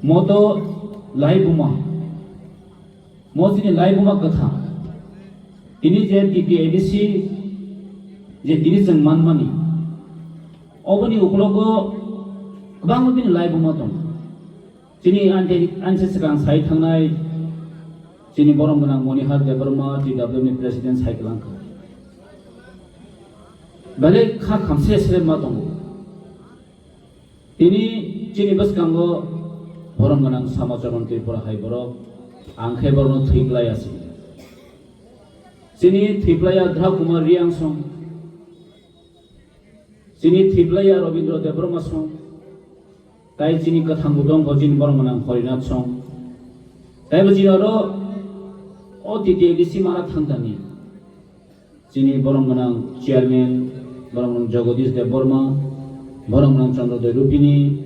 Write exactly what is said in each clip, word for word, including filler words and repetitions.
Moto laibuma, mo chini laibuma kwthang. Tini je T T A D C je tini chwng manmani, oboni uklogo kwbangma bini laibuma tongo. Chini anti-, ansi swkang sai thangnai chini borom gwnang Monihar Debbarma, T W ni president sai kwlangkha. Belai kha khamse sre ma tongo. Tini chini bwskango borom gwnang Samacharan Tripura hai borok, ang khe borokno thwiklai asi. Chini thwiplaiya Dhra Kumar Riang song, chini thwiplaiya Robindra Debbarma song, tai chini kwthang budong bo chini borom gwnang Horinath song. Tai bo chini oro o T T A D C mara thangtani. Chini borom gwnang chairman, borom gwnang Jagadish Debbarma, borom gwnang Chandrodaya Rupini,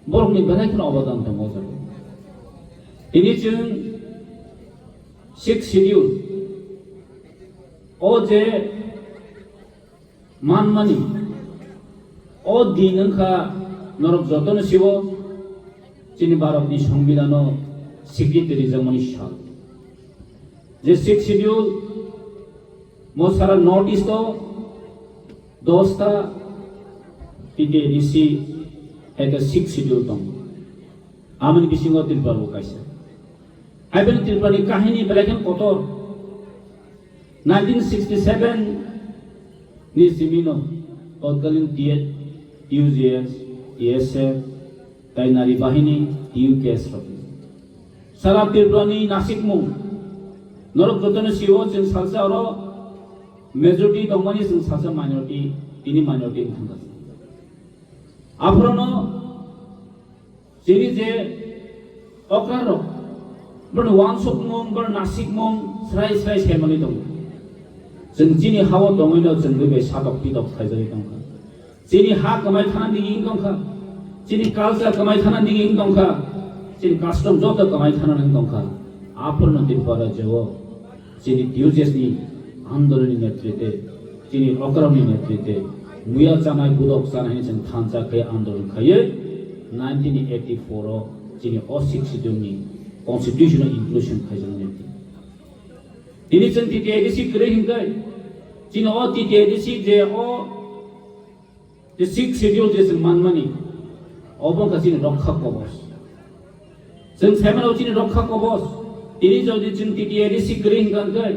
borokni belai kheno obodan tongo o jaga. Tini chwng sixth schedule o je manmani, o din wngkha norok jotono siwo chini Bharatni Songbidano sikriti rijak mani sal. Je sixth schedule mo sara North East o dosta T T A D C eke sixth schedule tongo. Amoni bisingo Tripura bo kaisa. Haibani Tripura ni kahini belai khe kotor. Nineteen sixty seven ni simino totkalin T U J S, T S F, tai nari bahini T U K S rok. Sara Tripura ni nasikmung. Norok jotono siwo chwng salsa oro majority tongmani chwng salsa minority, tini minority wngkha. Aphorono chini je okra rok, borokni wansukmung, borokni nasikmung srai srai saimani tongo. Chwng chini hao tongwino chwng bai bai sadok pidok khaijagwi tongkha. Chini ha kwmai thana nigwi wng tongkha. Chini culture kwmai thana nigwi wng tongkha. Chini custom joto kwmai thana wng tongkha. Aphorono Tripura rajyo o chini T U J S ni andolonni netrite, chini okrarokni netrite, muya chanai, budok chanai hwnwi chwng thansa khe andolon khaiwi nineteen eighty-four o chini o sixth schedule ni constitution o inclusion khaijaknai. Tini chwng T T A D C kwrwi hwnkhe, chini o T T A D C je o je sixth schedule je chwng manmani, obo wngkha chini rokha kobos. Chwng saimano chini rokha kobos. Tini jodi chwng T T A D C kwrwi hwnkha hwnkhe,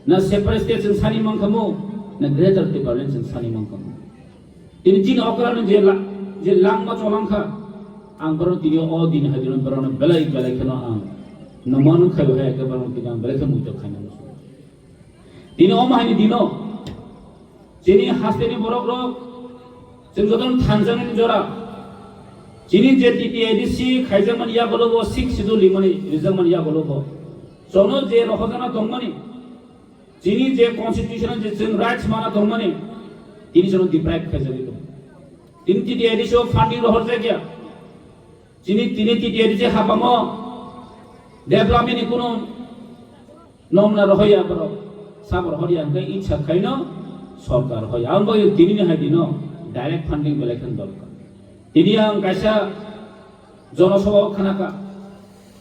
na separate state chwng sani mankhamu, na greater Tipraland chwng sani mankhamu. Tini chini okrarni je la-, je langma cholangkha, ang borok tini o din hai dino borokno belai belai kheno ang nangma nung khaio hai khe borokno tini ang belai khe muitok khaina muchungo. Tini omo haini dino chini hasteni borok rok chwng jotono thanjaknani jora. Chini je T T A D C khaijakmani yagulo bo sixth schedule rimani rijakmani yagulo bo. Chono je rohorjana tongmani, chini je constitutional je chwng rights mana tongmani, tini chono deprive khaijagwi tongo. Tini T T A D C o funding rohorjakya. Chini tini T T A D C hapamo development ni kunu Nomna rohoya borok, sabo rohoya hwnkhe itsa khaino sorkar rohoya. Ang bagwi tini ni hai dino direct funding belai khe dorkar. Tini ang kaisa jonosabha o khanaka,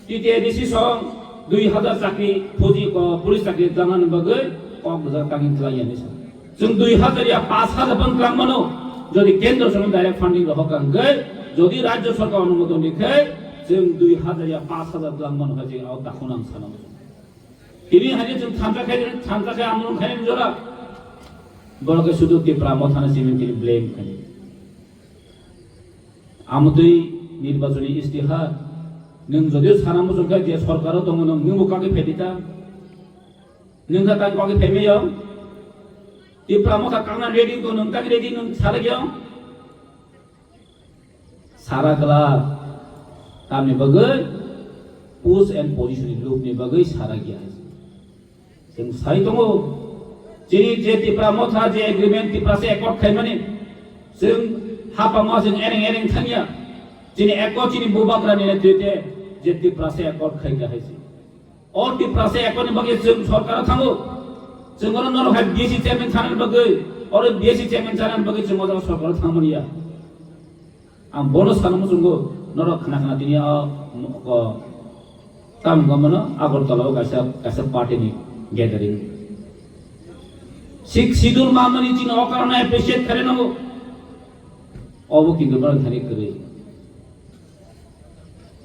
T T A D C song dui hazar chakri phuji ko police chakri tlangnani bagwi kok bwjak tangwi tlangyani sa. Chwng dui hazar ya paanch hazar phan tlang mano, jodi kendro song direct funding rohok hwnkhe, jodi rajyo sorkar onumoton rikhe, chwng dui hazar ya paanch hazar tlang mano hai je o dakhon ang sana. Tini hai je chwng thansa khai, thansa khai andolon khainani jora. Borok khe sudu Tipra Motha ni simi tini blame khai. Amotwi nirbachoni istihar. Nwng jodio sana muchung khai je sorkaro tongo nwng, nwngbo kagwi phaidi ta. Nwng kha tang kagwi phaimai yo. Tipra Motha kangna ready to nwng tang ready nwng salai yo. Sara glak, tamni bagwi post and position ni lubni bagwi sara giya. Chwng sai tongo, chini je Tipra Motha je agreement Tiprasa accord khaimani, chwng hapama chwng ereng ereng thangya, chini accord chini bubagra ni netrite je Tiprasa accord khaikha hai se. O Tiprasa accord ni bagwi chwng sorkaro thango, chwng oro norok hai B S C chairman chanani bagwi, oro B S C chairman chanani bagwi chwng o jaga sorkaro thangmani ya. Ang bono sana muchungo, Norok khna khna tini o, o, tam gomano Agartala o kaisa, kaisa party ni gathering. Sixth Schedule manmani chini o karano appreciate khainai nango. Obo kintu norok thani kwrwi.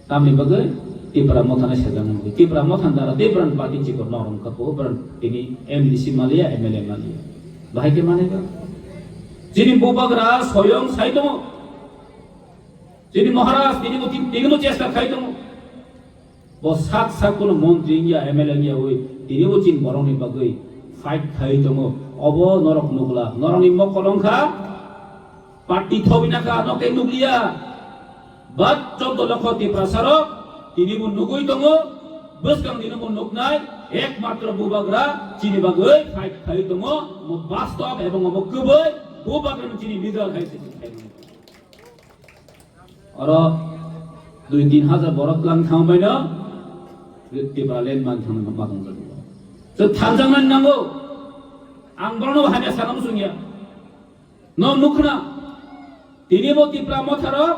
Tamni bagwi Tipra Motha no sejak nang di. Tipra Motha ni dara Tipra ni party chikon norok wngkha, bo Tipra tini M D C maliya, M L A maliya. Bahai khe manai ba? Chini Bubagra soyong sai tongo. Chini Maharaj tini bo, tini bo chesta khai tongo. Bo sak sak kono montri wngya, M L A wngya oi, tini bo chini borok ni bagwi fight khai tongo. Obo norok nukla, norok ni mokol wngkha. Party thobina kha, nok tei nukliya. But choudo lokho Tiprasa rok tini bo nugwi tongo. Bwskang dino bo nuknai, ekmatro Bubagra chini bagwi fight khai tongo. Omo bastob ebong omo kwbwi Bubagra chini leader hai se khai tongo. Oro dui tin hajar borok tlang thang baino Tipraland man thang ma tong jago. So thanjaknani nango. Ang borokno hamya sana muchungya. No nukhna, tini bo Tipra Motha rok,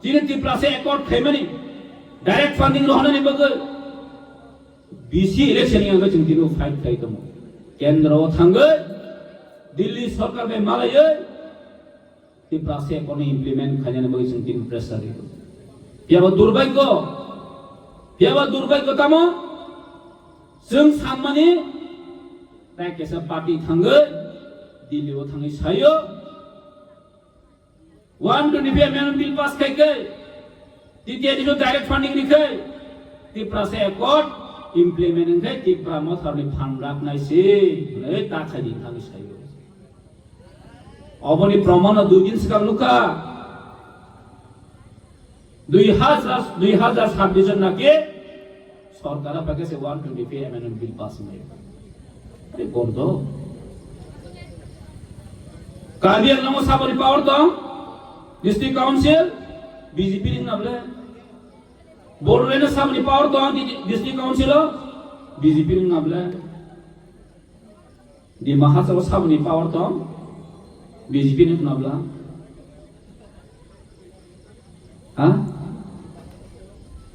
chini Tiprasa accord khaimani, direct funding rohornani bagwi B C election ni wngwi chwng tini bo fight khai tongo. Kendro o thangwi, Delhi sorkar bai malaiwi, Tiprasa accord ni implement khainani bagwi chwng tini pressure rio. Phiya ba durbhagyo, phiya ba durbhagyo tamo, chwng sanmani, tai kaisa party thangwi, Delhi o thangwi saio, one twenty-five amendment bill pass khai khe, T T A D C o direct funding ri khe, Tiprasa accord implement wng khe Tipra Motha ni phan rak nai se, hwnwi ta khai di thangwi saio. Oboni proman no dui din swkang nukha. Dui hajar, dui hajar sabbish o naki sorkar o paikha se one twenty-five amendment bill pass wngmani. Are gordo. Karbi Anglong o saboni power tong, district council, B J P ni wngna bole. Bodoland o saboni power tong, di-, district council o, B J P ni wngna bole. Dima Hasao saboni power tong, B J P ni wngna bole. Ha?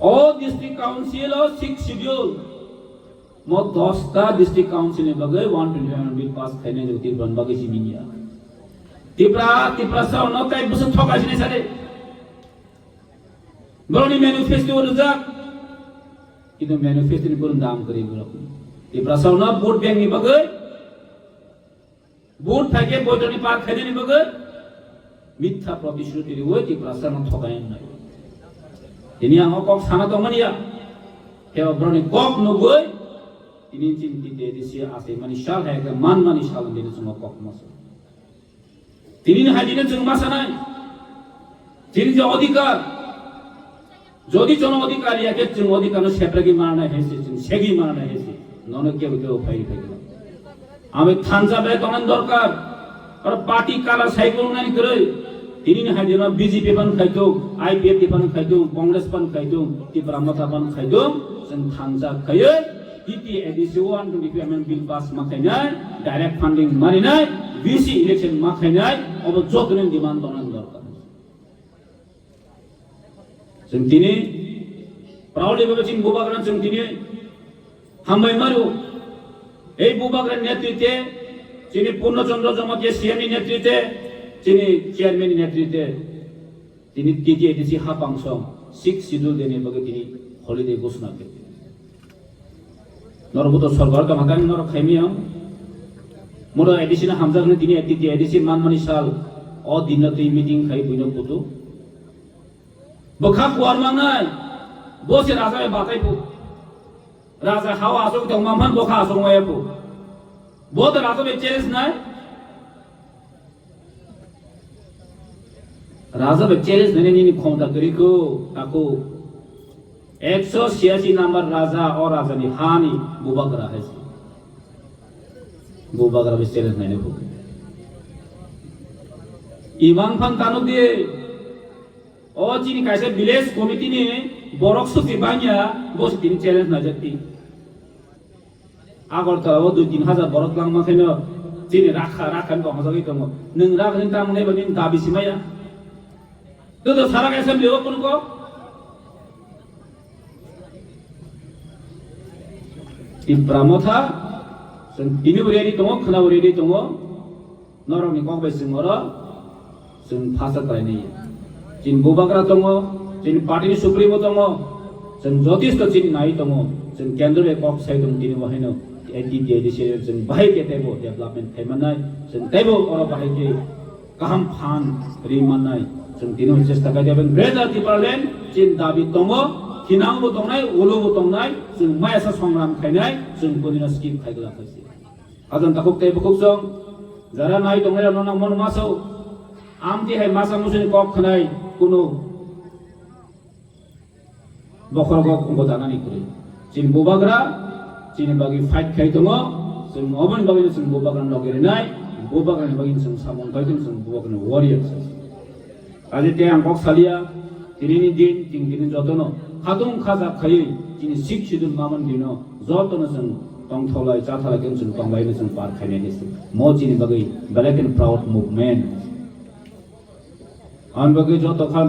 O district council o sixth schedule. Mo dosta district council ni bagwi one twenty-five amendment bill pass khainai jagati ban bagwi simi ya. Tipra, Tiprasa no tai busu thoka sini sare. Borokni manifesto o rijak. Kintu manifesto ni kurung dam kwrwi borok. Tiprasa no vote bank ni bagwi. Vote phaikhe boitoni park khainani bagwi mitha protishruti riwi Tiprasa no thokai wngnai. Tini ang o kok sana tongmani ya. Kebo borokni kok nugwi tini chini T T A D C achaimani sal hai khe manmani sal tini chwng o kok masa. Tini ni hai tini chwng masa nai. Tini je odhikar, jodi jono odhikar ya khe chwng odhikar no sepragi mana hai se, chwng segi mana hai se. Nono kebo kebo phai phai. Ami thansa bai tongnani dorkar. Aro party kala sai kulungnani kwrwi. Tini ni hai dino B J P phan khaitung, I P F T phan khaitung, Congress phan khaitung, Tipra Motha phan khaitung, chwng thansa khaiwi T T A D C one twenty-five amendment bill pass ma khainai, direct funding marinai, V C election ma khainai, obo jotoni demand tongnani dorkar. Chwng tini proudly baba chini Bubagrano chwng tini hambai maru. Ei Bubagrani netritwe, chini Purno Chandra Jamatia C M ni netritwe, chini chairman ni netritwe, tini T T A D C hapang song sixth schedule deni bagwi tini holiday ghosona khe. Norok bo to sorkar tong hatan norok khaimiyang. Moro A D C no hamjak hwnwi tini T T A D C manmani sal o dinno twi meeting khai buino kutu. Bwkha kuar mangnai, bo se raja bai batai phu. Raja hao aswk tong manphan bwkha aswk wngya phu. Bo to raja bai challenge nai. Raja bai challenge nani nini khomta kwrwi kho, takhuk. Ekso siyasi number raja, o raja ni hani Bubagra hai se. Bubagra bai challenge nai bo. Imang phan tanu di, o chini kaisa village committee ni borok susi banya, bo se tini challenge nai jati. Agartala o dui tin hajar borok langma khaino chini rakha, rakha ni tongma jagwi tongo. Nwng rakha ni tamo naiba nini dabi simaya. Joto sara assembly o kunu kok. Tipra Motha, chwng tini bo ready tongo, khwna bo ready tongo. Norokni kok bai chwng oro chwng phacha khlainai. Chini bubagra tongo, chini party ni supremo tongo, chwng jotisto chini nai tongo, chwng kendro bai kok sai tongo tini bo haino A T T I D C chwng bahai khe teibo development khai mannai, chwng teibo oro bahai khe kaham phan ri mannai, chwng tini bo chesta khai tei Greater Tipraland chini dabi tongo, thinang bo tongnai, ulo bo tongnai, chwng maya sa songram khainai, chwng kuni no skip khai glak khai se. Adon takhuk tei bukhuk song, jara nai tongnai rok no nang mano maso, amti hai masa musuni kok khnai kunu bokhorok kok wngbo tanani kwrwi. Chini bubagra, chini bagwi fight khai tongo, chwng oboni bagwi chwng bubagra no logi rinai, bubagra ni bagwi chwng samung khai tongo, chwng bubagra ni warriors. Ajai tei ang kok salia, tinini din, chwng tini jotono khatung khajak khaiwi chini Sixth Schedule mamani dino jotono chwng tongtholai, chathalai khe chwng tonglaino chwng par khainai hinwi mo chini bagwi Black and Proud Movement. Ang bagwi joto kha